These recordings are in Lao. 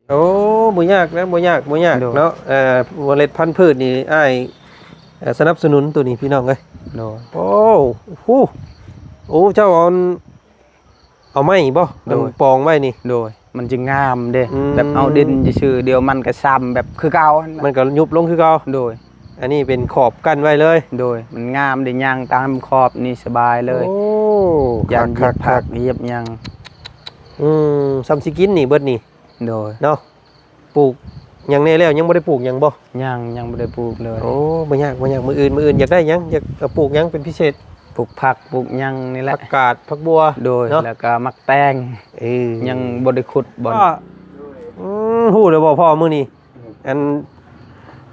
ໂອ້ ບໍ່ຍາກນະ ບໍ່ຍາກ ບໍ່ຍາກ ໂດຍ ເນາະ. ເອີ ເມລັດພັນພືດນີ້ ອ້າຍ ເອີ ສະໜັບສະໜູນໂຕນີ້ ພີ່ນ້ອງເອີຍ. ໂດຍ ໂອ້ ໂອ້ ເຈົ້າເອົາ ເອົາໄມ້ບໍ່? ໂດຍ ມັນປອງໄວ້ນີ້. ໂດຍ ມັນຈະງາມເດ້. ອືມ ແບບເອົາດິນຊື່ໆ ດຽວມັນກໍຊ້ຳແບບຄືເກົ່າຫັ້ນແຫຼະ ມັນກໍຍຸບລົງຄືເກົ່າ. ໂດຍ ອັນນີ້ເປັນຂອບກັ້ນໄວ້ເລີຍ. ໂດຍ ມັນງາມເດ້ ຍ່າງຕາມຂອບນີ້ສະບາຍເລີຍ. ໂອ້ ຢ້ານຢຽບຜັກ ຄັກໆ ຢຽບຫຍັງ. ອືມ ສ່ຳຊິກິນນີ້ເບິດນີ້. ໂດຍ ເນາະ. ປູກຫຍັງແດ່ແລ້ວ? ຍັງບໍ່ໄດ້ປູກຫຍັງບໍ່? ຍັງ ຍັງບໍ່ໄດ້ປູກເລີຍ. ໂອ້ ບໍ່ຍາກ ບໍ່ຍາກ. ມື້ອື່ນ ມື້ອື່ນຢາກໄດ້ຫຍັງ? ຢາກ ເອີ ປູກຫຍັງເປັນພິເສດ? ປູກຜັກ ປູກຫຍັງນີ້ແຫຼະ. ຜັກກາດ ຜັກບົວ. ໂດຍ ເນາະ ແລ້ວກໍໝາກແຕງ. ເອີ ຍັງບໍ່ໄດ້ຂຸດບ່ອນ. ອືມ ຮູ້ແລ້ວບໍ່ພໍ່ ມື້ນີ້ ອັນ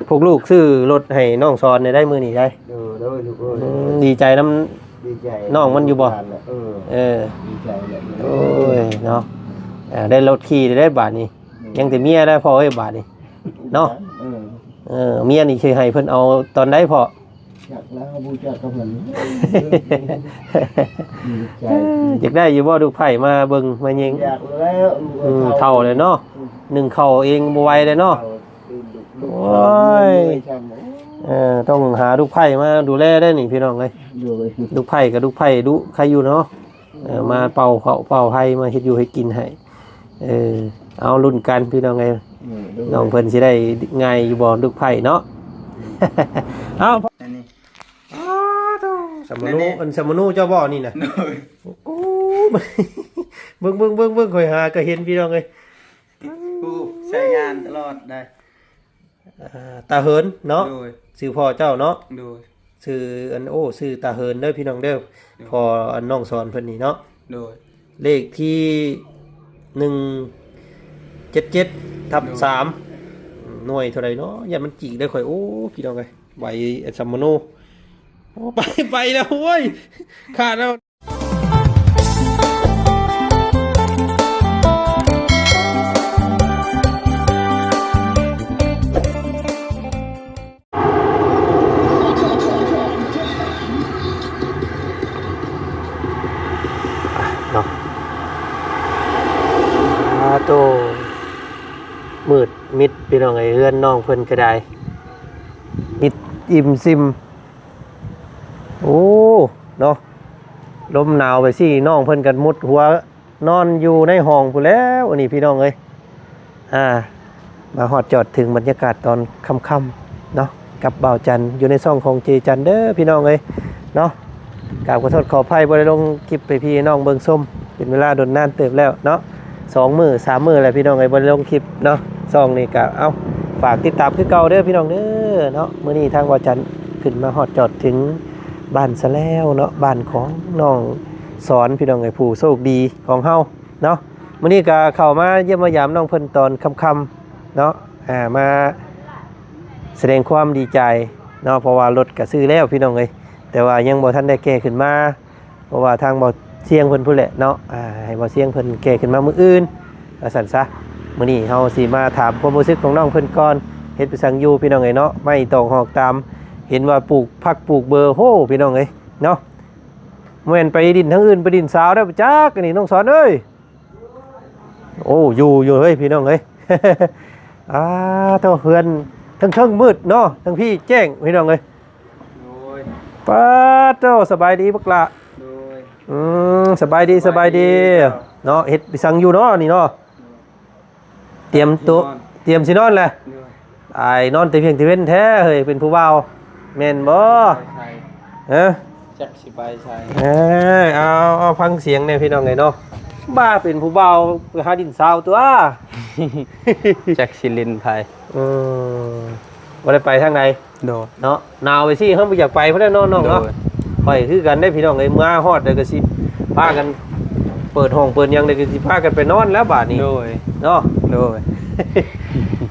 ພວກລູກຊື້ລົດໃຫ້ນ້ອງສອນໄດ້ມື້ນີ້ໄດ໋. ເອີ ໂດຍ ລູກເອີຍ. ອືມ ດີໃຈນຳ ດີໃຈ ນ້ອງມັນຢູ່ບໍ່? ເອີ ເອີ ດີໃຈແຫຼະ. ໂອ້ຍ ເນາະ ເອີ ໄດ້ລົດຂີ່ໄດ້ບາດນີ້. ຍັງແຕ່ເມຍໄດ້ພໍ່ເອີຍ ບາດນີ້ເນາະ. ເອີ ເອີ ເມຍນີ້ຊິໃຫ້ເພິ່ນເອົາຕອນໃດພໍ່? ຈັກແລ້ວ ບໍ່ຮູ້ຈັກກັບເພິ່ນ. ຢາກໄດ້ຢູ່ບໍ່ ລູກໃພ້ມາເບິ່ງມາຍິງ? ຢາກແລ້ວ ອືມ ເຖົ້າແລ້ວເນາະ. ອືມ ໜຶ້ງເຂົ້າເອງບໍ່ໄຫວແລ້ວເນາະ. ໂອ້ຍ ເອີ ຕ້ອງຫາລູກໃພ້ມາດູແລໄດ້ນີ້ ພີ່ນ້ອງເອີຍ. ໂດຍ ລູກໃພ້ກັບລູກໃພ້ດຸ ໃຄຢູ່ເນາະ. ເອີ ມາເປົ່າເຂົ້າເປົ່າໄຮ່ ມາເຮັດຢູ່ເຮັດກິນໃຫ້. ເອີ ເອົາ ລຸ້ນກັນພີ່ນ້ອງເອີຍ. ເອີ ໂດຍ ນ້ອງເພິ່ນຊິໄດ້ງ່າຍຢູ່ບໍ່ ລູກໃພ້ເນາະ. ເອົາ ອັນນີ້ ອ້າໂທ້ ສຳມະໂນ ອັນນີ້ ອັນສຳມະໂນເຈົ້າບໍ່ນີ້ນະ? ໂດຍ ໂອ້ ເບິ່ງ ເບິ່ງ ເບິ່ງ ເບິ່ງ ຂ້ອຍຫາກໍເຫັນ ພີ່ນ້ອງເອີຍ. ໂອ້ ໃຊ້ງານຕະຫຼອດໄດ໋. ອ່າ ຕາເຫີນເນາະ. ໂດຍ ຊື່ພໍ່ເຈົ້າເນາະ. ໂດຍ ຊື່ອັນ ໂອ້ ຊື່ຕາເຫີນເດີພີ່ນ້ອງເດີ. ໂດຍ ພໍ່ອັນນ້ອງສອນເພິ່ນນີ້ເນາະ. ໂດຍ ເລກທີໜຶ່ງເຈັດເຈັດ ທັບສາມ. ໂດຍ ໜ່ວຍເທົ່າໃດເນາະ? ຢ້ານມັນຈີກໄດ້ຂ້ອຍ. ໂອ້ ພີ່ນ້ອງເອີຍ ໃບອັນສຳມະໂນ. ໂອ້ ໄປ ໄປແລ້ວ ໂອ້ຍ ຂາດແລ້ວ. ເນາະ ອາໂຕ ມືດມິດ ພີ່ນ້ອງເອີຍ. ເຮືອນນ້ອງເພິ່ນກໍໄດ້ ມິດອີ່ມຊິມ. ໂອ້ ເນາະ ລົມໜາວໄປຊີ້ ນ້ອງເພິ່ນກໍມຸດຫົວນອນຢູ່ໃນຫ້ອງພຸ້ນແລ້ວ. ອັນນີ້ພີ່ນ້ອງເອີຍ ອ່າ ມາຮອດຈອດເຖິງບັນຍາກາດຕອນຄ່ຳໆເນາະ ກັບບ່າວຈັນ ຢູ່ໃນຊ່ອງຂອງເຈຈັນເດີພີ່ນ້ອງເອີຍເນາະ. ກາບຂໍໂທດຂໍອະໄພ ບໍ່ໄດ້ລົງຄລິບໃຫ້ພີ່ນ້ອງເບິ່ງຊົມ ເປັນເວລາດົນນານເຕີບແລ້ວເນາະ. ສອງມື້ສາມມື້ແລ້ວພີ່ນ້ອງເອີຍ ບໍ່ໄດ້ລົງຄລິບເນາະ. ຊ່ອງນີ້ກະ ເອົ້າ ຝາກຕິດຕາມຄືເກົ່າເດີພີ່ນ້ອງເດີເນາະ. ມື້ນີ້ທາງບ່າວຈັນຂຶ້ນມາຮອດຈອດເຖິງບ້ານສະແລວເນາະ ບ້ານຂອງນ້ອງສອນ ພີ່ນ້ອງເອີຍ ຜູ້ໂຊກດີຂອງເຮົາເນາະ. ມື້ນີ້ກະເຂົ້າມາຢ້ຽມມາຢາມນ້ອງເພິ່ນຕອນຄ່ຳໆເນາະ ອ່າ ມາສະແດງຄວາມດີໃຈເນາະ ເພາະວ່າລົດກະຊື້ແລ້ວພີ່ນ້ອງເອີຍ ແຕ່ວ່າຍັງບໍ່ທັນໄດ້ແກ່ຂຶ້ນມາ ເພາະວ່າທາງບ່າວຊຽງເພິ່ນພຸ້ນແຫຼະເນາະ ອ່າ ໃຫ້ບ່າວຊຽງເພິ່ນແກ່ຂຶ້ນມາມື້ອື່ນວ່າຊັ້ນຊະ. ມື້ນີ້ເຮົາຊິມາຖາມຄວາມຮູ້ສຶກຂອງນ້ອງເພິ່ນກ່ອນ ເຮັດໄປສັງຢູ່ພີ່ນ້ອງເອີຍເນາະ. ໄມ້ຕອກຫອກຕາມ ເຫັນວ່າປູກຜັກປູກເບີ ໂຫ ພີ່ນ້ອງເອີຍເນາະ. ບໍ່ແມ່ນໄປດິນທາງອື່ນ ໄປດິນສາວໄດ້ບໍ່ຈັກ ອັນນີ້ນ້ອງສອນເອີຍ. ໂອ້ ຢູ່ ຢູ່ເຮີ້ຍ ພີ່ນ້ອງເອີຍ. ອ່າ ໂທ້ ເຮືອນ ເທິງໆມືດເນາະ ເທິງພີ້ແຈ້ງ ພີ່ນ້ອງເອີຍ. ໂດຍ ປາດໂທ້ ສະບາຍດີບັກຫຼ້າ. ໂດຍ ອືມ ສະບາຍດີ ສະບາຍດີ ສະບາຍດີເນາະ. ເຮັດໄປສັງຢູ່ເນາະ ນີ້ເນາະ. ຕຽມໂຕະ ຕຽມຊິນອນແຫຼະ. ໂດຍ ອາຍນອນແຕ່ພຽງແຕ່ເວັນແທ້ເຮີ້ຍ ເປັນຜູ້ບ່າວແມ່ນບໍ່? ໄປໃສ? ຮະ? ຈັກຊິໄປໃສ? ເອີ ເອົາ ເອົາ ຟັງສຽງແດ່ພີ່ນ້ອງເອີຍເນາະ. ບ້າ ເປັນຜູ້ບ່າວໄປຫາດິນສາວຕົວະ. ຈັກຊິຫຼິ້ນໃຜ. ເອີ ບໍ່ໄດ້ໄປທາງໃດ. ໂດຍ ເນາະ ໜາວໄປຊີ້ ເຮົາບໍ່ຢາກໄປພຸ້ນແຫຼະເນາະ ນ້ອງເນາະ. ໂດຍ ຂ້ອຍຄືກັນເດ້ພີ່ນ້ອງເອີຍ ເມືອຮອດແລ້ວກໍຊິພາກັນເປີດຫ້ອງເປີດຫຍັງ ແລ້ວກໍຊິພາກັນໄປນອນແລ້ວບາດນີ້. ໂດຍ ເນາະ ໂດຍ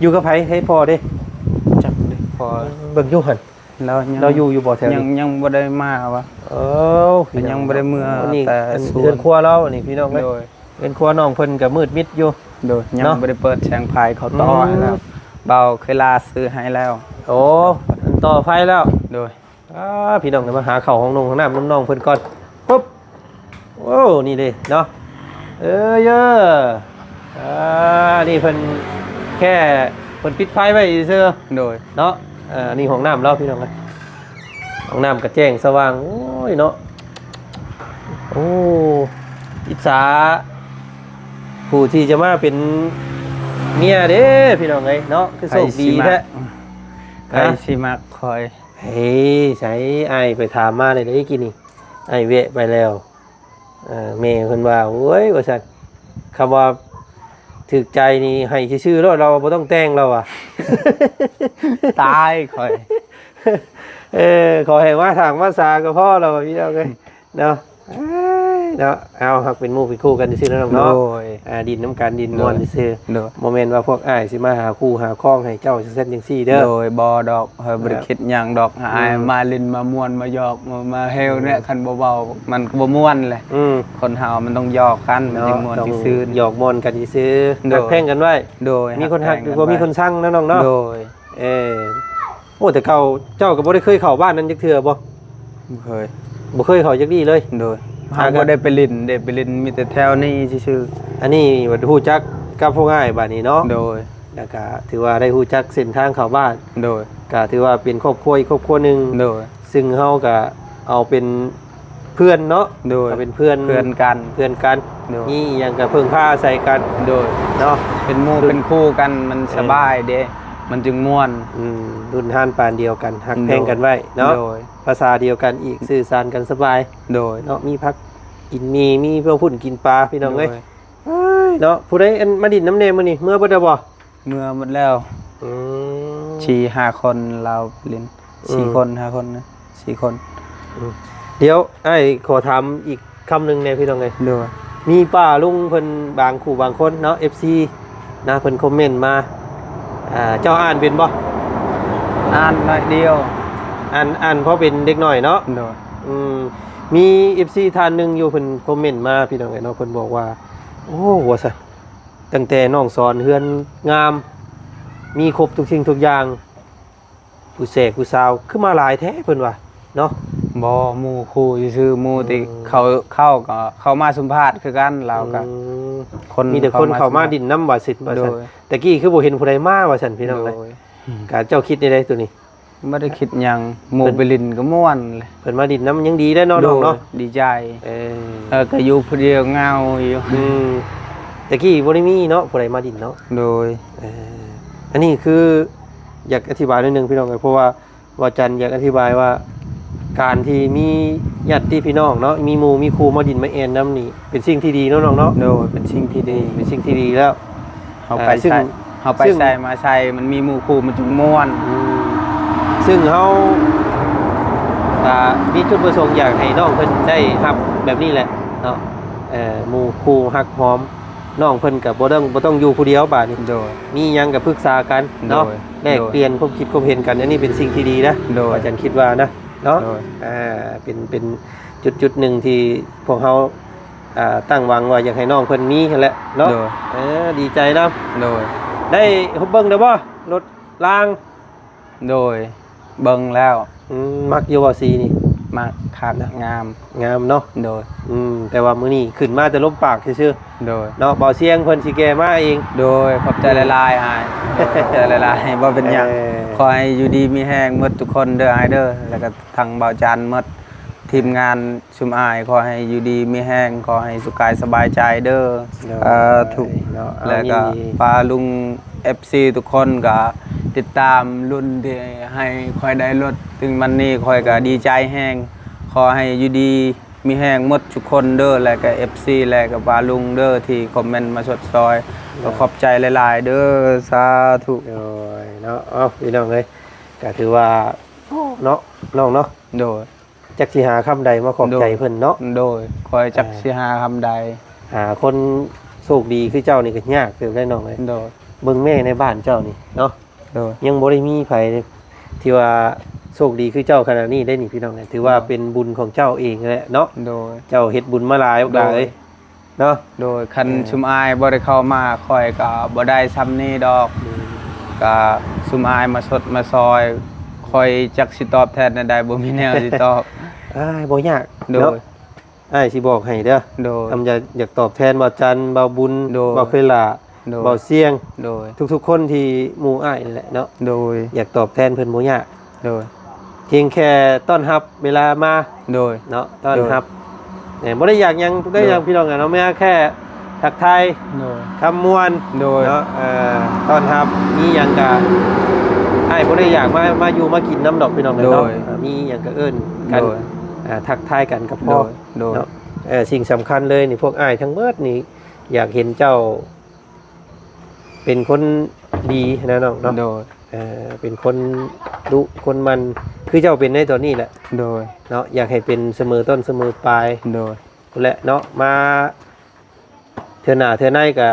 ຢູ່ກັບໃຜ ໃຫ້ພໍ່ເດ້? ຈັກເດ້ພໍ່ ເບິ່ງຢູ່ຫັ້ນ ລາວຍັງ ລາວຢູ່ ຢູ່ບໍ່ແຖວນີ້? ຍັງ ຍັງບໍ່ໄດ້ມາຫວາ. ເອີ ກໍຍັງບໍ່ໄດ້ເມືອ ອັນນີ້ ແຕ່ເຮືອນຄົວລາວນີ້ພີ່ນ້ອງເອີຍ. ໂດຍ ເຮືອນຄົວນ້ອງເພິ່ນກໍມືດມິດຢູ່. ໂດຍ ຍັງ ເນາະ ບໍ່ໄດ້ເປີດແສງໄຟ ເຂົາຕໍ່ໃຫ້ແລ້ວ. ອືມ ບ່າວເຄີຍລາຊື້ໃຫ້ແລ້ວ. ໂອ້ ມັນຕໍ່ໄຟແລ້ວ. ໂດຍ ອ່າ ພີ່ນ້ອງ ມາຫາເຂົ້າຫ້ອງນົງຫ້ອງນ້ຳນຳນ້ອງເພິ່ນກ່ອນ. ປຶບ ໂອ້ ນີ້ເດ້ເນາະ. ເອີ ເອີ ອ່າ ນີ້ເພິ່ນແຄ່ເພິ່ນປິດໄຟໄວ້ຊື່ໆ ໂດຍ ເນາະ. ອ່າ ນີ້ຫ້ອງນ້ຳລາວພີ່ນ້ອງເອີຍ ຫ້ອງນ້ຳກະແຈ້ງສະຫວ່າງ ໂອ້ຍເນາະ. ໂອ້ ອິດສາຜູ້ທີ່ຈະມາເປັນເມຍເດ້ພີ່ນ້ອງເອີຍເນາະ ຄືໂຊກດີແທ້. ໃຜຊິມັກຂ້ອຍ ເອີ ໃສ ອ້າຍໄປຖາມມາແລ້ວເດ້ກີ້ນີ້ ອ້າຍແວະໄປແລ້ວ. ເອີ ແມ່ເພິ່ນວ່າ ໂອ້ຍ ວ່າຊັ້ນ ຄຳວ່າຖືກໃຈນີ້ໃຫ້ຊື່ໆໂລດ ລາວວ່າບໍ່ຕ້ອງແຕ່ງ ລາວວ່າ ຕາຍຂ້ອຍ ເອີ ຂໍໃຫ້ມາຖາງມາສາກໍພໍ ລາວວ່າ ພີ່ນ້ອງເອີຍເນາະ. ເອີຍ ເນາະ ເອົາ ຮັກເປັນໝູ່ເປັນຄູ່ກັນຊື່ໆເນາະນ້ອງເນາະ ໂດຍ ອ່າ ດິນນຳກັນ ດິນມ່ວນຊື່ໆ ໂດຍ ບໍ່ແມ່ນວ່າພວກອ້າຍຊິມາຫາຄູ່ຫາຄອງໃຫ້ເຈົ້າຊັ້ນຈັ່ງຊີ້ເດີ ໂດຍ ບໍ່ດອກ ຂ້ອຍບໍ່ໄດ້ຄິດຫຍັງດອກ ອ້າຍມາຫຼິ້ນມາມ່ວນມາຢອກມາ ມາແຮວແນະ ອືມ ຄັນບໍ່ເວົ້າມັນກໍບໍ່ມ່ວນແຫຼະ ອືມ ຄົນເຮົາມັນຕ້ອງຢອກກັນ ມັນຈຶ່ງມ່ວນ ເນາະ ຊື່ໆ ຢອກມ່ວນກັນຊື່ໆ ໂດຍ ຮັກແພງກັນໄວ້ ໂດຍ ມີຄົນຮັກ ຮັກແພງກັນ ຫຼືວ່າມີຄົນຊັງເນາະນ້ອງເນາະ ໂດຍ. ເອີ ໂອ້ ແຕ່ເກົ່າເຈົ້າກໍບໍ່ໄດ້ເຄີຍເຂົ້າບ້ານນັ້ນຈັກເທື່ອບໍ່? ບໍ່ເຄີຍ ບໍ່ເຄີຍເຂົ້າຈັກດີ້ເລີຍ ໂດຍ ຫາກໍບໍ່ໄດ້ໄປຫຼິ້ນ ໄດ້ໄປຫຼິ້ນມີແຕ່ແຖວນີ້ຊື່ໆ. ອັນນີ້ບັດຮູ້ຈັກກັບພວກອ້າຍບາດນີ້ເນາະ ໂດຍ ແລ້ວກະຖືວ່າໄດ້ຮູ້ຈັກເສັ້ນທາງເຂົ້າບ້ານ ໂດຍ ກະຖືວ່າເປັນຄອບຄົວອີກຄອບຄົວໜຶ່ງ ໂດຍ ຊຶ່ງເຮົາກະເອົາເປັນ ເພື່ອນເນາະ ໂດຍ ເປັນເພື່ອນ ເພື່ອນກັນ ເພື່ອນກັນ ໂດຍ ມີອີ່ຫຍັງກໍເພິ່ງພາອາໄສກັນ ໂດຍ ເນາະ ເປັນໝູ່ເປັນຄູ່ກັນ ມັນ ເອີ ສະບາຍເດ້ ມັນຈຶ່ງມ່ວນ ອືມ ລຸ້ນຮ່ານປານດຽວກັນ ຮັກແພງກັນໄວ້ເນາະ ໂດຍ ພາສາດຽວກັນອີກ ສື່ສານກັນສະບາຍ ໂດຍ ເນາະ ມີຜັກກິນໝີ່ ມີພວກພຸ້ນກິນປາ ພີ່ນ້ອງເອີຍ ໂດຍ ເອີຍ ເນາະ ຜູ້ໃດອັນມາດິນນຳແດ່ມື້ນີ້ ເມືອເບິດແລ້ວບໍ່? ເມືອໝົດແລ້ວ ອືມ ສີ່ຫ້າຄົນ ລາວຫຼິ້ນ ອືມ ສີ່ຄົນ ຫ້າຄົນນະ ສີ່ຄົນ ອືມ ດຽວອ້າຍຂໍຖາມອີກຄຳໜຶ່ງແດ່ພີ່ນ້ອງເອີຍ ໂດຍ ມີປ້າລຸງເພິ່ນບາງຄູ່ບາງຄົນເນາະ ເອັຟຊີນະ ເພິ່ນຄອມເມັນມາ ອ່າ ເຈົ້າອ່ານເປັນບໍ່? ອ່ານໜ້ອຍດຽວ ອ່ານ ອ່ານພໍເປັນເດັກນ້ອຍເນາະ ໂດຍ ອືມ ມີເອັຟຊີທ່ານໜຶ່ງຢູ່ ເພິ່ນຄອມເມັນມາ ພີ່ນ້ອງເອີຍເນາະ ເພິ່ນບອກວ່າ ໂອ້ ວ່າຊັ້ນ ຕັ້ງແຕ່ນ້ອງສອນເຮືອນງາມ ມີຄົບທຸກສິ່ງທຸກຢ່າງ ຜູ້ແຊຜູ້ສາວຄືມາຫຼາຍແທ້ເພິ່ນວ່າເນາະ ບໍ່ ໝູ່ຄູ່ຊື່ໆ ໝູ່ທີ່ ອືມ ເຂົາ ເຂົາກໍເຂົ້າມາສຳພາດຄືກັນ ລາວກໍ ອືມ ຄົນ ມີແຕ່ຄົນເຂົ້າມາ ເຂົ້າມາດິນນຳວ່າຊິ ວ່າຊັ້ນ ໂດຍ ແຕ່ກີ້ຄືບໍ່ເຫັນຜູ້ໃດມາວ່າຊັ້ນ ພີ່ນ້ອງເອີຍ ໂດຍ ກະເຈົ້າຄິດແນວໃດໂຕນີ້? ບໍ່ໄດ້ຄິດຫຍັງ ໝູ່ໄປຫຼິ້ນກໍມ່ວນແຫຼະ ເພິ່ນມາດິນນຳຍັງດີແລ້ວເນາະ ໂດຍ ນ້ອງເນາະ ດີໃຈ ເອີ ເອີ ກໍຢູ່ຜູ້ດຽວເຫງົາຢູ່ ອືມ ແຕ່ກີ້ບໍ່ໄດ້ມີເນາະ ຜູ້ໃດມາດິນເນາະ ໂດຍ ເອີ ອັນນີ້ຄືຢາກອະທິບາຍໜ້ອຍໜຶ່ງພີ່ນ້ອງເອີຍ ເພາະວ່າ ບ່າວຈັນຢາກອະທິບາຍວ່າ ການທີ່ມີຍາດຕິພີ່ນ້ອງເນາະ ມີໝູ່ມີຄູ່ມາດິນມາແອ່ນນຳນີ້ ເປັນສິ່ງທີ່ດີເນາະນ້ອງເນາະ ໂດຍ ເປັນສິ່ງທີ່ດີ ເປັນສິ່ງທີ່ດີແລ້ວ ເຮົາໄປ ເອີ ຊຶ່ງ ໃສ ເຮົາໄປ ຊຶ່ງ ໃສມາໃສ ມັນມີໝູ່ຄູ່ມັນຈຶ່ງມ່ວນ ອືມ ຊຶ່ງເຮົາ ອ່າ ມີຈຸດປະສົງຢາກໃຫ້ນ້ອງເພິ່ນໄດ້ຮັບແບບນີ້ແຫຼະເນາະ ເອີ ໝູ່ຄູ່ຮັກຫອມ ນ້ອງເພິ່ນກໍບໍ່ຕ້ອງ ບໍ່ຕ້ອງຢູ່ຜູ້ດຽວບາດນີ້ ໂດຍ ມີຫຍັງກໍປຶກສາກັນເນາະ ໂດຍ ແລກປ່ຽນ ໂດຍ ຄວາມຄິດຄວາມເຫັນກັນ ອັນນີ້ເປັນສິ່ງທີ່ດີນະ ໂດຍ ອາຈານຄິດວ່ານະ ເນາະ ໂດຍ ອ່າ ເປັນ ເປັນຈຸດໆໜຶ່ງທີ່ພວກເຮົາ ອ່າ ຕັ້ງຫວັງວ່າຢາກໃຫ້ນ້ອງເພິ່ນມີຫັ້ນແຫຼະເນາະ ໂດຍ ເອີ ດີໃຈນຳ ໂດຍ ໄດ້ເບິ່ງແລ້ວບໍ່ ລົດລາງ ໂດຍ ເບິ່ງແລ້ວ ອືມ ມັກຢູ່ບໍ່ສີນີ້? ມັກຄັກ ນະ ງາມ ງາມເນາະ ໂດຍ ອືມ ແຕ່ວ່າມື້ນີ້ຂຶ້ນມາແຕ່ລົມປາກຊື່ໆ ໂດຍ ເນາະ ບ່າວຊຽງເພິ່ນຊິແກ່ມາເອງ ໂດຍ ຂອບໃຈ ອືມ ຫຼາຍໆ ອ້າຍ ໂດຍ ຂອບໃຈຫຼາຍໆ ບໍ່ເປັນຫຍັງ ເອີ ຂໍໃຫ້ຢູ່ດີມີແຮງໝົດທຸກຄົນເດີອ້າຍເດີ ແລ້ວກໍທັງບ່າວຈັນໝົດ ທີມງານ ຊຸມອ້າຍ ຂໍໃຫ້ຢູ່ດີມີແຮງ ຂໍໃຫ້ສຸກກາຍສະບາຍໃຈເດີ ໂດຍ ສາທຸ ເນາະ ແລ້ວກໍ ເອົາ ຍິນດີ ປ້າລຸງ ເອັຟຊີ ທຸກຄົນກໍຕິດຕາມລຸ້ນທີ່ໃຫ້ຂ້ອຍໄດ້ລົດ ຊຶ່ງວັນນີ້ຂ້ອຍກໍ ໂດຍ ດີໃຈແຮງ ຂໍໃຫ້ຢູ່ດີມີແຮງໝົດທຸກຄົນເດີ ແລ້ວກໍ ເອັຟຊີ ແລ້ວກໍປ້າລຸງເດີ ທີ່ຄອມເມັນມາຊົດຊ່ອຍ ໂດຍ ກໍຂອບໃຈຫຼາຍໆເດີ ສາທຸ ໂດຍ ເນາະ ເອົາ ພີ່ນ້ອງເອີຍ ກໍຖືວ່າ ໂອ້ ເນາະ ນ້ອງເນາະ ໂດຍ ຈັກຊິຫາຄຳໃດມາຂອບໃຈເພິ່ນເນາະ ໂດຍ ຂ້ອຍຈັກ ອ່າ ຊິຫາຄຳໃດ ຫາຄົນໂຊກດີຄືເຈົ້ານີ້ກໍຍາກເຕີບໄດ໋ນ້ອງເອີຍ ໂດຍ ເບິ່ງແມ້ໃນບ້ານເຈົ້ານີ້ເນາະ ໂດຍ ຍັງບໍ່ໄດ້ມີໃຜທີ່ວ່າໂຊກດີຄືເຈົ້າຂະໜາດນີ້ໄດ໋ນີ້ພີ່ນ້ອງເອີຍ ຖືວ່າ ໂດຍ ເປັນບຸນຂອງເຈົ້າເອງແຫຼະເນາະ ໂດຍ ເຈົ້າເຮັດບຸນມາຫຼາຍ ໂດຍ ບັກຫຼາຍ ເນາະ ໂດຍ ຄັນ ເອີ ຊຸມອ້າຍບໍ່ໄດ້ເຂົ້າມາ ຂ້ອຍກໍບໍ່ໄດ້ຊ່ຳນີ້ດອກ ອືມ ກໍຊຸມອ້າຍມາຊົດມາຊ່ອຍ ຂ້ອຍຈັກຊິຕອບແທນແນວໃດ ບໍ່ມີແນວຊິຕອບ ອ້າຍ ບໍ່ຍາກ ໂດຍ ເນາະ ອ້າຍຊິບອກໃຫ້ເດີ ໂດຍ ຄຳຢາກ ຢາກຕອບແທນບ່າວຈັນ ບ່າວບຸນ ໂດຍ ບ່າວເຄີຍຫຼ້າ ໂດຍ ເບົາສຽງ ໂດຍ ທຸກໆຄົນທີ່ໝູ່ອ້າຍນີ້ແຫຼະເນາະ ໂດຍ ຢາກຕອບແທນເພິ່ນບໍ່ຍາກ ໂດຍ ພຽງແຄ່ຕ້ອນຮັບເວລາມາ ໂດຍ ເນາະ ຕ້ອນຮັບ ໂດຍ ເອີ ບໍ່ໄດ້ຢາກຫຍັງ ບໍ່ໄດ້ຫຍັງ ໂດຍ ພີ່ນ້ອງເນາະ ມີແຄ່ທັກທາຍ ໂດຍ ຄຳມ່ວນ ໂດຍ ເນາະ ເອີ ຕ້ອນຮັບ ມີຫຍັງກະ ອ້າຍບໍ່ໄດ້ຢາກມາ ມາຢູ່ມາກິນນຳດອກ ພີ່ນ້ອງເອີຍເນາະ ໂດຍ ເອີ ມີຫຍັງກະເອີ້ນກັນ ໂດຍ ເອີ ທັກທາຍກັນກໍພໍ ໂດຍ ໂດຍ ເນາະ ເອີ ສິ່ງສຳຄັນເລີຍນີ້ ພວກອ້າຍທັງເບິດນີ້ ຢາກເຫັນເຈົ້າ ເປັນຄົນດີນະນ້ອງເນາະ ໂດຍ ເອີ ເປັນຄົນດຸຄົນໝັ່ນ ຄືເຈົ້າເປັນໃນຕອນນີ້ແຫຼະ ໂດຍ ເນາະ ຢາກໃຫ້ເປັນສະເໝີຕົ້ນສະເໝີປາຍ ໂດຍ ພຸ້ນແຫຼະເນາະ ມາເທື່ອໜ້າເທື່ອໃນກະ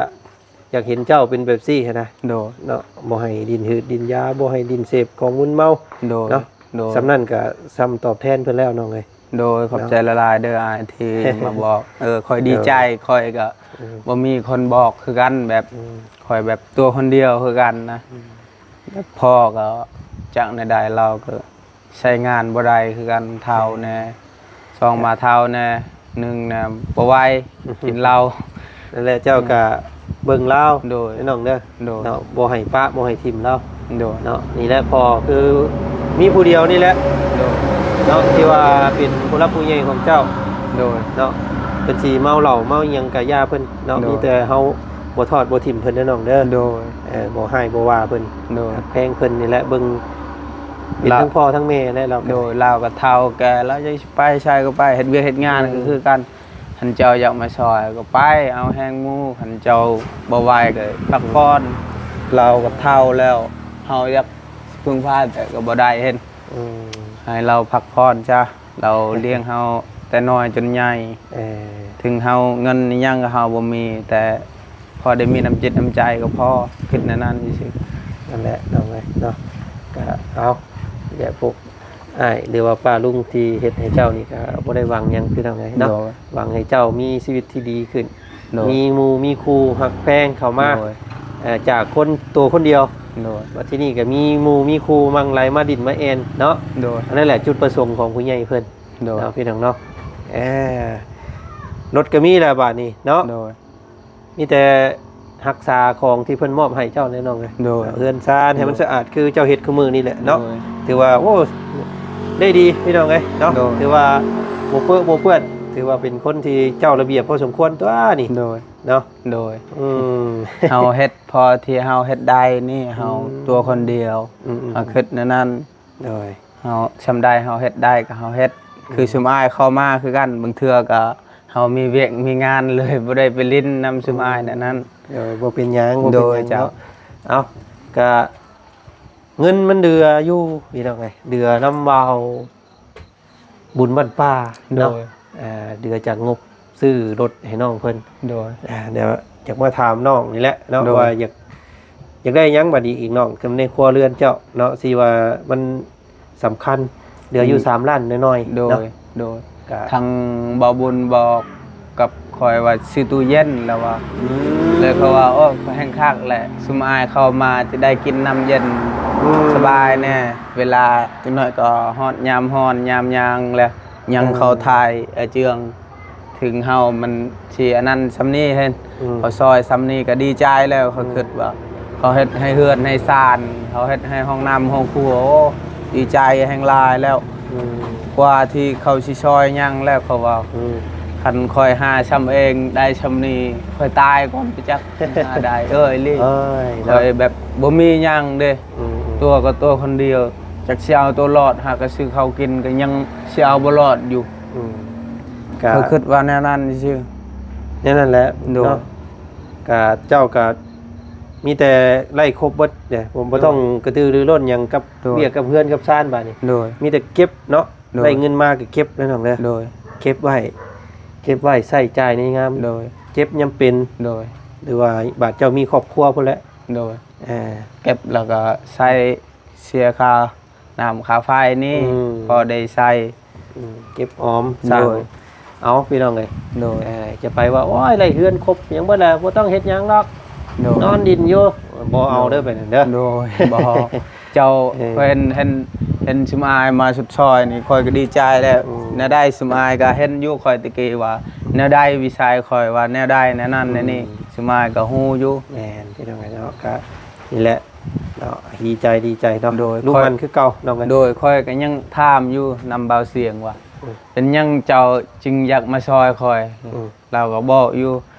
ຢາກເຫັນເຈົ້າເປັນແບບຊີ້ຫັ້ນນະ ໂດຍ ເນາະ ບໍ່ໃຫ້ຫຼິ້ນຫືດຫຼິ້ນຢາ ບໍ່ໃຫ້ຫຼິ້ນເສບຂອງມຶນເມົາ ໂດຍ ເນາະ ໂດຍ ສ່ຳນັ້ນກະສ່ຳຕອບແທນເພິ່ນແລ້ວນ້ອງເອີຍ ໂດຍ ຂອບໃຈ ເນາະ ຫຼາຍໆເດີອ້າຍທີ່ມາບອກ ເອີ ຂ້ອຍດີໃຈ ໂດຍ ຂ້ອຍກໍ ອືມ ບໍ່ມີຄົນບອກຄືກັນ ແບບ ອືມ ຂ້ອຍແບບຕົວຄົນດຽວຄືກັນນະ ອືມ ແບບພໍ່ກໍຈັກແນວໃດ ລາວກໍໃຊ້ງານບໍ່ໄດ້ຄືກັນ ເຖົ້າແດ່ ອືມ ສອງມາເຖົ້າແດ່ ໜຶ່ງນະບໍ່ໄຫວ ອືມ ກິນເຫຼົ້າ ນັ້ນແຫຼະ ເຈົ້າກໍເບິ່ງລາວ ໂດຍ ເດີນ້ອງເດີ ໂດຍ ເນາະ ບໍ່ໃຫ້ປະ ບໍ່ໃຫ້ຖິ້ມລາວ ໂດຍ ເນາະ ນີ້ແຫຼະພໍ່ ຄືມີຜູ້ດຽວນີ້ແຫຼະ ໂດຍ ເນາະ ທີ່ວ່າເປັນຜູ້ຫຼັກຜູ້ໃຫຍ່ຂອງເຈົ້າ ໂດຍ ເນາະ ເພິ່ນຊິເມົາເຫຼົ້າເມົາຫຍັງກະຢ່າເພິ່ນເນາະ ໂດຍ ມີແຕ່ເຮົາບໍ່ທອດບໍ່ຖິ້ມເພິ່ນເດີນ້ອງເດີ ໂດຍ ເອີ ບໍ່ຮ້າຍບໍ່ວ່າເພິ່ນ ໂດຍ ຮັກແພງເພິ່ນນີ້ແຫຼະ ເບິ່ງເປັນ ລາວ ທັງພໍ່ທັງແມ່ແຫຼະລາວ ໂດຍ ລາວກໍເຖົ້າແກ່ ລາວຈະໄປໃສກໍໄປ ເຮັດວຽກເຮັດງານ ອືມ ກໍຄືກັນ ຄັນເຈົ້າຢາກມາຊ່ອຍກໍໄປເອົາແຮງໝູ່ ຄັນເຈົ້າບໍ່ໄຫວກໍພັກຜ່ອນ ລາວກໍເຖົ້າແລ້ວ ເຮົາຢາກຊິເພິ່ງພາແຕ່ກໍບໍ່ໄດ້ເຫັນ ອືມ ໃຫ້ລາວພັກຜ່ອນຊະ ລາວລ້ຽງເຮົາແຕ່ນ້ອຍຈົນໃຫຍ່ ເອີ ເຖິງເຮົາເງິນອີ່ຫຍັງກໍເຮົາບໍ່ມີ ແຕ່ພໍໄດ້ມີນ້ຳຈິດນ້ຳໃຈກໍພໍ ຄິດແນວນັ້ນຊື່ໆ ນັ້ນແຫຼະນ້ອງເອີຍເນາະ ກະເອົາ ແລະພວກ ອ້າຍ ຫຼືວ່າປ້າລຸງທີ່ເຮັດໃຫ້ເຈົ້ານີ້ກໍບໍ່ໄດ້ຫວັງຫຍັງພີ່ນ້ອງເອີຍເນາະ ໂດຍ ຫວັງໃຫ້ເຈົ້າມີຊີວິດທີ່ດີຂຶ້ນ ໂດຍ ມີໝູ່ມີຄູ່ຮັກແພງເຂົ້າມາ ໂດຍ ເອີ ຈາກຄົນໂຕຄົນດຽວ ໂດຍ ບັດທີນີ້ກໍມີໝູ່ມີຄູ່ໝັ່ງໄຫຼມາດິ້ນມາແອ່ນເນາະ ໂດຍ ອັນນັ້ນແຫຼະຈຸດປະສົງຂອງຜູ້ໃຫຍ່ເພິ່ນ ໂດຍ ເນາະ ພີ່ນ້ອງເນາະ ເອີ ລົດກໍມີແລ້ວບາດນີ້ເນາະ ໂດຍ ມີແຕ່ຮັກສາຂອງທີ່ເພິ່ນມອບໃຫ້ເຈົ້າແຫຼະນ້ອງເອີຍ ໂດຍ ເຮືອນຊານໃຫ້ມັນ ໂດຍ ສະອາດຄືເຈົ້າເຮັດຄູ່ມື້ນີ້ແຫຼະເນາະ ໂດຍ ຖືວ່າ ໂອ້ ໄດ້ດີພີ່ນ້ອງເອີຍເນາະ ໂດຍ ຖືວ່າບໍ່ເປິະບໍ່ເປື້ອນ ຖືວ່າເປັນຄົນທີ່ເຈົ້າລະບຽບພໍສົມຄວນຕົວະນີ້ ໂດຍ ເນາະ ໂດຍ ອືມ ເຮົາເຮັດພໍທີ່ເຮົາເຮັດໄດ້ນີ້ ເຮົາ ອືມ ຕົວຄົນດຽວ ອືມໆໆ ເຮົາຄິດແນວນັ້ນ ໂດຍ ເຮົາ ສ່ຳໃດເຮົາເຮັດໄດ້ກໍເຮົາເຮັດ ອືມ ຄືຊຸມອ້າຍເຂົ້າມາຄືກັນ ບາງເທື່ອກໍເຮົາມີວຽກມີງານເລີຍບໍ່ໄດ້ໄປຫຼິ້ນນຳຊຸມອ້າຍແນວນັ້ນ ໂດຍ ບໍ່ເປັນຫຍັງ ບໍ່ເປັນຫຍັງ ໂດຍ ເຈົ້າ ເນາະ ເອົ້າ ກະເງິນມັນເດືອຢູ່ພີ່ນ້ອງເອີຍ ເດືອນຳເວົ້າ ບຸນບ້ານປ່າເນາະ ໂດຍ ເອີ ເດືອຈາກງົບຊື້ລົດໃຫ້ນ້ອງເພິ່ນ ໂດຍ ອ່າ ດຽວຢາກມາຖາມນ້ອງນີ້ແຫຼະເນາະ ໂດຍ ວ່າຢາກ ຢາກໄດ້ຫຍັງບາດນີ້ອີກນ້ອງ ໃນຄົວເຮືອນເຈົ້າເນາະ ທີ່ວ່າມັນສຳຄັນ ເຫຼືອຢູ່ ອືມ ສາມລ້ານໜ້ອຍໆ ໂດຍ ເນາະ ໂດຍ ກະ ທາງບ່າວບຸນບອກກັບຂ້ອຍວ່າຊື້ຕູ້ເຢັນ ແລ້ວວ່າ ອືມ ເລີຍຂ້ອຍວ່າ ໂອ້ ຂ້ອຍແຮ່ງຄັກແຫຼະ ຊຸມອ້າຍເຂົ້າມາຈະໄດ້ກິນນ້ຳເຢັນ ອືມ ສະບາຍແດ່ ເວລາຈັກໜ້ອຍກໍຮອດຍາມຮ້ອນຍາມຫຍັງແລ້ວ ຍັງເຂົ້າ ເອີ ຖ່າຍອາເຈືອງ ເຖິງເຮົາມັນຊິອັນນັ້ນສ່ຳນີ້ເຫັນ ອືມ ເຂົາຊ່ອຍສ່ຳນີ້ກໍດີໃຈແລ້ວ ເຂົາ ອືມ ຄິດວ່າ ເຂົາເຮັດໃຫ້ເຮືອນໃຫ້ຊານ ເຂົາເຮັດໃຫ້ຫ້ອງນ້ຳຫ້ອງຄົວ ໂອ້ ດີໃຈແຮງຫຼາຍແລ້ວ ອືມ ກວ່າທີ່ເຂົາຊິຊ່ອຍຫຍັງແລ້ວ ເຂົາວ່າ ອືມ ຄັນຂ້ອຍຫາຊ່ຳເອງໄດ້ຊ່ຳນີ້ ຂ້ອຍຕາຍກ່ອນໄປຈັກ ຫາໄດ້ ເອີຍ ອີ່ຫຼີ ເອີຍ ຂ້ອຍແບບບໍ່ມີຫຍັງເດ້ ອືມໆ ຕົວກໍຕົວຄົນດຽວ ຈັກຊິເອົາຕົວລອດ ຫາກໍຊື້ເຂົ້າກິນກໍຍັງຊິເອົາບໍ່ລອດຢູ່ ອືມ ກະ ຂ້ອຍຄິດວ່າແນວນັ້ນຊື່ ແນວນັ້ນແຫຼະ ໂດຍ ເນາະ ກະເຈົ້າກະມີແຕ່ໄລ່ຄົບເບິດເດ້ ບໍ່ ໂດຍ ບໍ່ຕ້ອງກະຕືລືລົ້ນຫຍັງກັບ ໂດຍ ວຽກກັບເຮືອນກັບຊານບາດນີ້ ໂດຍ ມີແຕ່ເກັບເນາະ ໂດຍ ໄດ້ເງິນມາກໍເກັບເດີນ້ອງເດີ ໂດຍ ເກັບໄວ້ ເກັບໄວ້ໃຊ້ຈ່າຍໃນຍາມ ໂດຍ ເຈັບຍາມເປັນ ໂດຍ ຫຼືວ່າບາດເຈົ້າມີຄອບຄົວພຸ້ນແຫຼະ ໂດຍ ເອີ ເກັບແລ້ວກໍໃຊ້ເສຍຄ່ານ້ຳຄ່າໄຟນີ້ ອືມ ພໍໄດ້ໃຊ້ ອືມ ເກັບອອມສ້າງ ໂດຍ ເອົາ ພີ່ນ້ອງເອີຍ ໂດຍ ເອີ ຈະໄປວ່າ ໂອ້ຍ ໄລ່ເຮືອນຄົບຫຍັງເບິດແລ້ວ ບໍ່ຕ້ອງເຮັດຫຍັງດອກ ໂດຍ ນອນດິນຢູ່ ບໍ່ເອົາເດີ ໂດຍ ໄປນັ້ນເດີ ໂດຍ ບໍ່ ເຈົ້າ ເອີ ເຫັນ ເຫັນ ເຫັນຊຸມອ້າຍມາຊຸດຊ່ອຍນີ້ ຂ້ອຍກໍດີໃຈແລ້ວ ອືມ ແນວໃດຊຸມອ້າຍກໍເຫັນຢູ່ ຂ້ອຍແຕ່ກີ້ວ່າ ແນວໃດ ວິໄສຂ້ອຍວ່າແນວໃດ ແນວນັ້ນແນວນີ້ ອືມ ສຸມາຍກໍຮູ້ຢູ່. ແມ່ນ ພີ່ນ້ອງເອີຍເນາະ ກໍນີ້ແຫຼະເນາະ ດີໃຈ ດີໃຈເນາະ ໂດຍ ລູກໝັ້ນຄືເກົ່າ ນ້ອງເອີຍ. ໂດຍ ຂ້ອຍກໍຍັງຖາມຢູ່ນຳບ່າວສຽງວ່າ ອືມ ເປັນຫຍັງເຈົ້າຈຶ່ງຢາກມາຊ່ອຍຂ້ອຍ? ອືມ ລາວກໍບອກຢູ່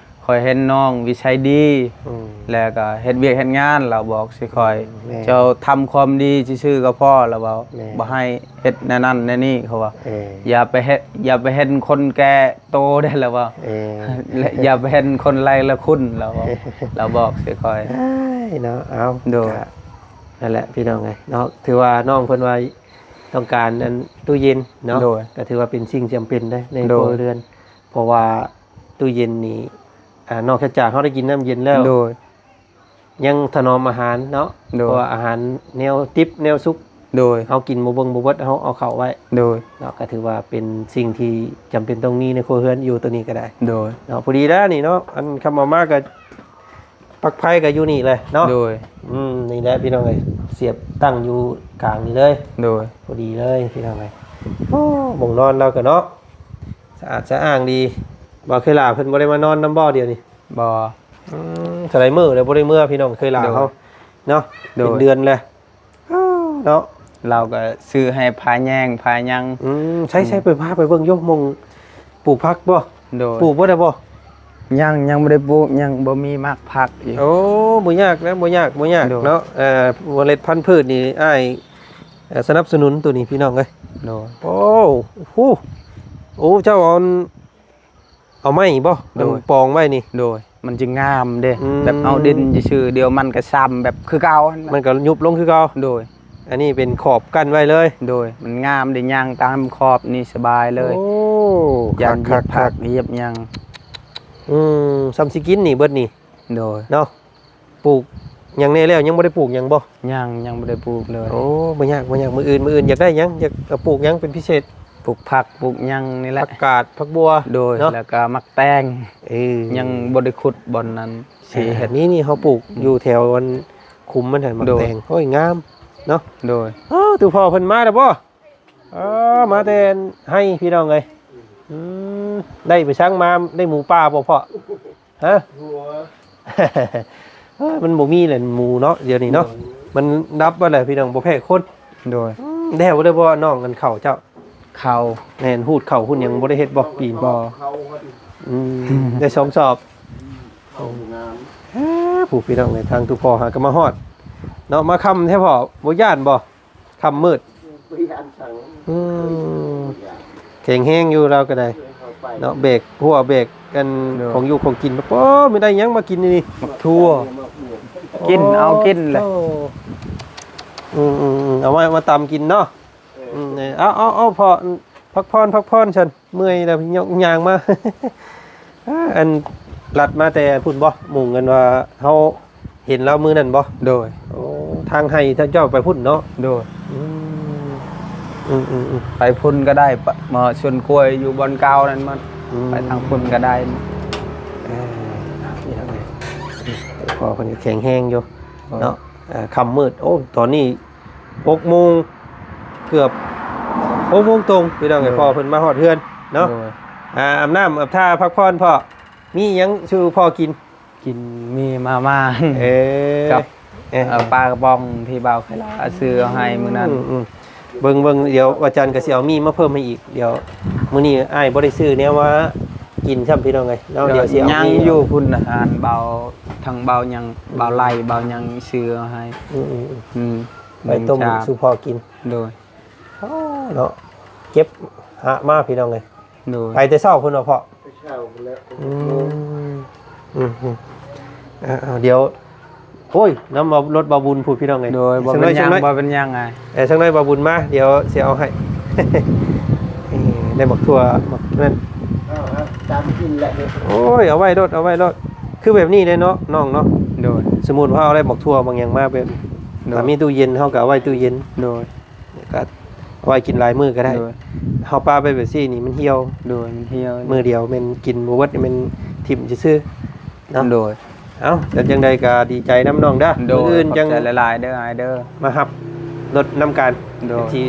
ຂ້ອຍເຫັນນ້ອງວິໄສດີ ອືມ ແລ້ວກໍເຮັດວຽກເຮັດງານ ລາວບອກໃສ່ຂ້ອຍ ແມ່ນ ເຈົ້າທຳຄວາມດີຊື່ໆກໍພໍ ລາວເວົ້າ ແມ່ນ ບໍ່ໃຫ້ເຮັດແນວນັ້ນແນວນີ້ ເຂົາວ່າ ເອີ ຢ່າໄປເຮັດ ຢ່າໄປເຫັນຄົນແກ່ໂຕເດ້ ລາວເວົ້າ ເອີ ແລະ ຢ່າໄປເຫັນຄົນໄລ່ລະຄຸນ ລາວເວົ້າ ລາວບອກໃສ່ຂ້ອຍ ອ້າຍເນາະ. ເອົາ ໂດຍ ກໍນັ້ນແຫຼະ ພີ່ນ້ອງເອີຍເນາະ ຖືວ່ານ້ອງເພິ່ນວ່າຕ້ອງການອັນຕູ້ເຢັນເນາະ ໂດຍ ກໍຖືວ່າເປັນສິ່ງຈຳເປັນເດ້ໃນ ໂດຍ ຄົວເຮືອນ ເພາະວ່າຕູ້ເຢັນນີ້ ອ່າ ນອກຈາກເຮົາໄດ້ກິນນ້ຳເຢັນແລ້ວ ໂດຍ ຍັງຖະໜອມອາຫານເນາະ ໂດຍ ເພາະວ່າອາຫານແນວດິບແນວສຸກ ໂດຍ ເຮົາກິນບໍ່ເບິ່ງບໍ່ເບິດ ເຮົາເອົາເຂົ້າໄວ້ ໂດຍ ເນາະ ກໍຖືວ່າເປັນສິ່ງທີ່ຈຳເປັນຕ້ອງມີໃນຄົວເຮືອນ ຢູ່ໂຕນີ້ກໍໄດ້ ໂດຍ ເນາະ. ພໍດີແລ້ວນີ້ເນາະ ອັນຄຳເອົາມາກໍ ປລັກໄຟກໍຢູ່ນີ້ເລີຍເນາະ ໂດຍ ອືມ ນີ້ແຫຼະ ພີ່ນ້ອງເອີຍ ສຽບຕັ້ງຢູ່ກາງນີ້ເລີຍ ໂດຍ ພໍດີເລີຍ ພີ່ນ້ອງເອີຍ. ໂອ້ ໝ່ອງນອນລາວກໍເນາະ ສະອາດສະອ້າງດີ. ບໍ່ ເຄີຍລາເພິ່ນບໍ່ໄດ້ມານອນນຳບໍ່ດຽວນີ້? ບໍ່ ອືມ ເທົ່າໃດມື້ແລ້ວບໍ່ໄດ້ເມືອ ພີ່ນ້ອງເຄີຍລາ ໂດຍ ເຮົາເນາະ ໂດຍ ເປັນເດືອນແລ້ວ ເນາະ ລາວກໍຊື້ໃຫ້ຜ້າແຍງຜ້າຫຍັງ ອືມ ໃຊ້ ອືມ ໃຊ້ໄປ ພາໄປເບິ່ງຢູ່ ໝ່ອງປູກຜັກບໍ່? ໂດຍ ປູກບໍ່ໄດ້ບໍ່? ຍັງ ຍັງບໍ່ໄດ້ປູກ ຍັງບໍ່ມີໝາກຜັກຢູ່. ໂອ້ ບໍ່ຍາກນະ ບໍ່ຍາກ ບໍ່ຍາກ ໂດຍ ເນາະ ເອີ ເມລັດພັນພືດນີ້ອ້າຍ ເອີ ສະໜັບສະໜູນໂຕນີ້ ພີ່ນ້ອງເອີຍ ໂດຍ. ໂອ້ ໂອ້ ເຈົ້າເອົາ ເອົາໄມ້ບໍ່? ໂດຍ ອັນປອງໄວ້ນີ້ ໂດຍ ມັນຈະງາມເດ້ ອືມ ແບບເອົາດິນຊື່ໆ ດຽວມັນກໍຊ້ຳແບບຄືເກົ່າຫັ້ນ ມັນກໍຍຸບລົງຄືເກົ່າ ໂດຍ. ອັນນີ້ເປັນຂອບກັ້ນໄວ້ເລີຍ ໂດຍ ມັນງາມເດ້ ຍ່າງຕາມຂອບນີ້ສະບາຍເລີຍ ໂອ້ ຢ້ານຢຽບຜັກ ຄັກໆ ຢຽບຫຍັງ ອືມ ຊ່ຳຊິກິນນີ້ເບິດນີ້ ໂດຍ ເນາະ. ປູກຫຍັງແດ່ແລ້ວ ຍັງບໍ່ໄດ້ປູກຫຍັງບໍ່? ຍັງ ຍັງບໍ່ໄດ້ປູກເລີຍ. ໂອ້ ບໍ່ຍາກ ບໍ່ຍາກ ມື້ອື່ນ ມື້ອື່ນຢາກໄດ້ຫຍັງ? ຢາກ ເອີ ປູກຫຍັງເປັນພິເສດ? ປູກຜັກ ປູກຫຍັງນີ້ແຫຼະ ຜັກກາດ ຜັກບົວ ໂດຍ ເນາະ ແລ້ວກໍໝາກແຕງ ເອີ ຍັງບໍ່ໄດ້ຂຸດບ່ອນນັ້ນ ເອີ ຊິເຮັດ ນີ້ ນີ້ເຮົາປູກ ອືມ ຢູ່ແຖວອັນຂຸມມັນຫັ້ນ ໝາກແຕງ ໂດຍ ໂອ້ຍ ງາມເນາະ ໂດຍ. ເອີ ຕູ່ພໍ່ເພິ່ນມາແລ້ວບໍ່? ເອີ ມາແຕ່ໄຮ່ ພີ່ນ້ອງເອີຍ ອືມ ໄດ້ໄປສັງມາ ໄດ້ໝູປ່າບໍ່ພໍ່? ຮະ ໂອ້ຍ ມັນບໍ່ມີແຫຼະໝູເນາະ ດຽວນີ້ເນາະ ໂດຍ ມັນດັບເບິດແລ້ວ ພີ່ນ້ອງ ບໍ່ແພ້ຄົນ ໂດຍ. ອືມ ແລ້ວບໍ່ໄດ້ບໍ່ນ້ອງ ອັນເຂົ້າເຈົ້າ? ເຂົ້າ ແມ່ນ ຮູດເຂົ້າຮູດຫຍັງບໍ່ໄດ້ເຮັດບໍ່ປີນີ້? ບໍ່ ອືມ ໄດ້ສອງສອບ ອືມ ເອີ ຜູ້ ພີ່ນ້ອງເອີຍ ທາງຕູ່ພໍ່ຫາກໍມາຮອດເນາະ ມາຄ່ຳແທ້ພໍ່ ບໍ່ຢ້ານບໍ່? ຄ່ຳມືດ ບໍ່ຢ້ານສັງ ອືມ ແຂງແຮງຢູ່ລາວກໍໄດ້ ເຂົ້າໄປເນາະ ແບກຫົວແບກອັນ ໂດຍ ຂອງຢູ່ຂອງກິນ ໂອ້ ມີໄດ້ຫຍັງມາກິນນີ້? ໝາກຖົ່ວ ມະມ່ວງ ກິນ ໂອ້ ເອົາກິນແຫຼະ ໂອ້ ອືມໆໆ ເອົາມາ ມາຕຳກິນເນາະ ເອີ ອືມ ເອີ ເອົາ ເອົາ ເອົາ ພໍ່ ພັກຜ່ອນ ພັກຜ່ອນຊັ້ນ ເມື່ອຍແລ້ວ ຍ່າງ ຍ່າງມາ ອ່າ ອັນລັດມາແຕ່ພຸ້ນບໍ່? ໝູ່ເງິນວ່າເຮົາເຫັນລາວມື້ນັ້ນບໍ່? ໂດຍ ໂອ້ ທາງໄຮ່ທາງເຈົ້າໄປພຸ້ນເນາະ? ໂດຍ ອືມ ອືມໆໆ ໄປພຸ້ນກໍໄດ້ ມາສວນກ້ວຍຢູ່ບ່ອນເກົ່ານັ້ນ ມັນ ອືມ ໄປທາງພຸ້ນກໍໄດ້ ເອີ ພໍ່ເພິ່ນກໍແຂງແຮງຢູ່ ໂດຍ ເນາະ ເອີ ຄ່ຳມືດ ໂອ້ ຕອນນີ້ ຫົກໂມງ ເກືອບຫົກໂມງຕົງ ພີ່ນ້ອງເອີຍ ໂດຍ ພໍ່ເພິ່ນມາຮອດເຮືອນເນາະ ໂດຍ ອາ ອາບນ້ຳອາບທ່າພັກຜ່ອນພໍ່ ມີຫຍັງສູ່ພໍ່ກິນ? ກິນໝີ່ມາມ່າ ເອີ ກັບ ເອີ ເອີ ປາກະປ໋ອງທີ່ບ່າວໄຄລາຊື້ເອົາໃຫ້ມື້ນັ້ນ ອືມໆ ເບິ່ງໆ ດຽວວາຈັນກໍຊິເອົາໝີ່ມາເພີ່ມໃຫ້ອີກ ດຽວມື້ນີ້ອ້າຍບໍ່ໄດ້ຊື້ແນວມາກິນຊ້ຳ ພີ່ນ້ອງເອີຍເນາະ ດຽວຊິເອົາ ຍັງຢູ່ພຸ້ນ ອາຫານບ່າວ ທັງບ່າວຫຍັງ ອືມ ບ່າວໄລ່ ບ່າວຫຍັງຊື້ເອົາໃຫ້ ອືມໆໆ ອືມ ໄວ້ຕົ້ມສູ່ພໍ່ກິນ ໂດຍ ໂອ້ ເນາະ ເກັບຫາມາ ພີ່ນ້ອງເອີຍ ໂດຍ ໄປແຕ່ເຊົ້າພຸ້ນເນາະພໍ່ ແຕ່ເຊົ້າພຸ້ນແຫຼະ ອືມ ອືມ ອືມ ເອົາ ເອົາ ດຽວ ໂອ້ຍ ນຳເອົາລົດບ່າວບຸນພຸ້ນ ພີ່ນ້ອງເອີຍ ໂດຍ ບໍ່ເປັນຫຍັງ ບໍ່ເປັນຫຍັງອ້າຍ ເອີ ສັກໜ້ອຍບ່າວບຸນມາ ດຽວຊິເອົາໃຫ້ ເອີ ໄດ້ໝາກຖົ່ວ ໝາກນັ້ນ ເອົາ ເອົາ ຕາມກິນແຫຼະ ໂອ້ຍ ເອົາໄວ້ໂລດ ເອົາໄວ້ໂລດ ຄືແບບນີ້ເດ້ເນາະ ນ້ອງເນາະ ໂດຍ ສົມມຸດວ່າເຮົາໄດ້ໝາກຖົ່ວ ໝາກຫຍັງມາແບບ ໂດຍ ຖ້າມີຕູ້ເຢັນ ເຮົາກໍເອົາໄວ້ຕູ້ເຢັນ ໂດຍ ກໍເອົາໄວ້ກິນຫຼາຍມື້ກໍໄດ້ ໂດຍ ເຮົາປະໄວ້ແບບຊີ້ນີ້ມັນຫ່ຽວ ໂດຍ ມັນຫ່ຽວ ມື້ດຽວແມ່ນກິນບໍ່ເບິດ ແມ່ນຖິ້ມຊື່ໆ ເນາະ ໂດຍ ເອົ້າ ແຕ່ຈັ່ງໃດກໍດີໃຈນຳນ້ອງເດີ ໂດຍ ມື້ອື່ນຈັ່ງ ຂອບໃຈຫຼາຍໆເດີອ້າຍເດີ ມາຮັບລົດນຳກັນ ໂດຍ ທີ່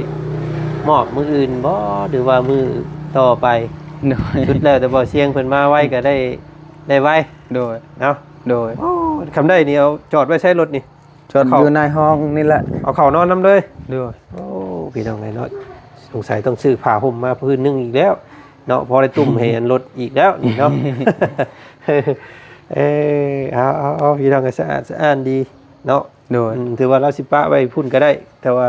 ມອບມື້ອື່ນບໍ່ ຫຼືວ່າມື້ຕໍ່ໄປ? ໂດຍ ສຸດແລ້ວແຕ່ບໍ່ສຽງເພິ່ນມາໄວກໍໄດ້ ໄດ້ໄວ ໂດຍ ເນາະ ໂດຍ ໂອ້ ຄັນໄດ້ນີ້ເອົາຈອດໄວ້ໃສລົດນີ້? ຈອດຢູ່ໃນຫ້ອງນີ້ແຫຼະ ເອົາເຂົ້ານອນນຳເລີຍ ໂດຍ ໂອ້ ພີ່ນ້ອງເອີຍເນາະ ສົງໄສຕ້ອງຊື້ຜ້າຫົ່ມມາພື້ນໜຶ່ງອີກແລ້ວເນາະ ພໍໄດ້ຕຸ້ມໃຫ້ອັນລົດອີກແລ້ວນີ້ເນາະ ເອີ ເອົາ ເອົາ ເອົາ ພີ່ນ້ອງກໍສະອາດສະອ້ານດີເນາະ ໂດຍ ອືມ ຖືວ່າລາວຊິປະໄວ້ພຸ້ນກໍໄດ້ ແຕ່ວ່າ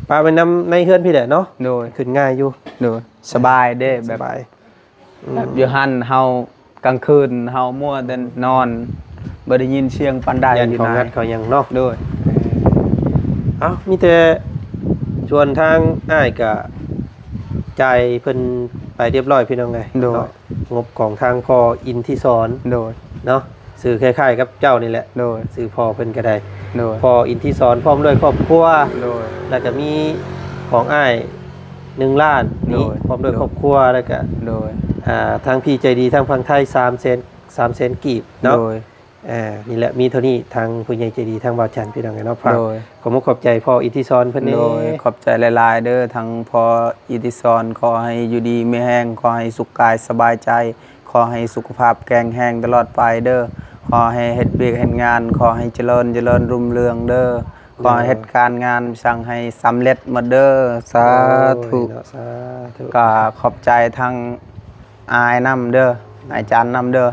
ປະໄວ້ນຳໃນເຮືອນພີ້ແຫຼະເນາະ ໂດຍ ຂຶ້ນງ່າຍຢູ່ ໂດຍ ສະບາຍເດ້ ແບບ ສະບາຍ ອືມ ແບບຢູ່ຫັ້ນເຮົາກາງຄືນເຮົາມົວແຕ່ນອນ ບໍ່ໄດ້ຍິນສຽງປານໃດ ຢ້ານເຂົາງັດເຂົາຫຍັງເນາະ ໂດຍ ເອີ ເອົ້າ ມີແຕ່ສ່ວນທາງອ້າຍກະຈ່າຍເພິ່ນໄປຮຽບຮ້ອຍ ພີ່ນ້ອງເອີຍ ໂດຍ ເນາະ ງົບຂອງທາງພໍ່ອິນທິສອນ ໂດຍ ເນາະ ຊື່ຄ້າຍໆກັບເຈົ້ານີ້ແຫຼະ ໂດຍ ຊື່ພໍ່ເພິ່ນກໍໄດ້ ໂດຍ ພໍ່ອິນທິສອນ ພ້ອມດ້ວຍຄອບຄົວ ໂດຍ ແລ້ວກໍມີຂອງອ້າຍໜຶ່ງລ້ານ ໂດຍ ນີ້ ພ້ອມດ້ວຍ ໂດຍ ຄອບຄົວ ແລ້ວກໍ ໂດຍ ອ່າ ທາງພີ່ໃຈດີທາງຝັ່ງໄທ ສາມແສນ ສາມແສນກີບເນາະ ໂດຍ ອ່າ ນີ້ແຫຼະ ມີເທົ່ານີ້ ທາງຜູ້ໃຫຍ່ໃຈດີທາງບ່າວຈັນ ພີ່ນ້ອງເອີຍເນາະ ຝາກ ໂດຍ ຂອບມຸກຂອບໃຈພໍ່ອິນທິສອນເພິ່ນແດ່ ໂດຍ ຂອບໃຈຫຼາຍໆເດີ ທາງພໍ່ອິນທິສອນ ຂໍໃຫ້ຢູ່ດີມີແຮງ ຂໍໃຫ້ສຸກກາຍສະບາຍໃຈ ຂໍໃຫ້ສຸຂະພາບແຂງແຮງຕະຫຼອດໄປເດີ ຂໍໃຫ້ເຮັດວຽກເຮັດງານ ຂໍໃຫ້ຈະເລີນ ຈະເລີນຮຸ່ງເຮືອງເດີ ຂໍໃຫ້ເຮັດການງານສັ່ງໃຫ້ສຳເລັດໝົດເດີ ສາທຸ ໂອ້ຍເນາະ ສາທຸ ກໍຂອບໃຈທາງອ້າຍນຳເດີ ອ້າຍຈັນນຳເດີ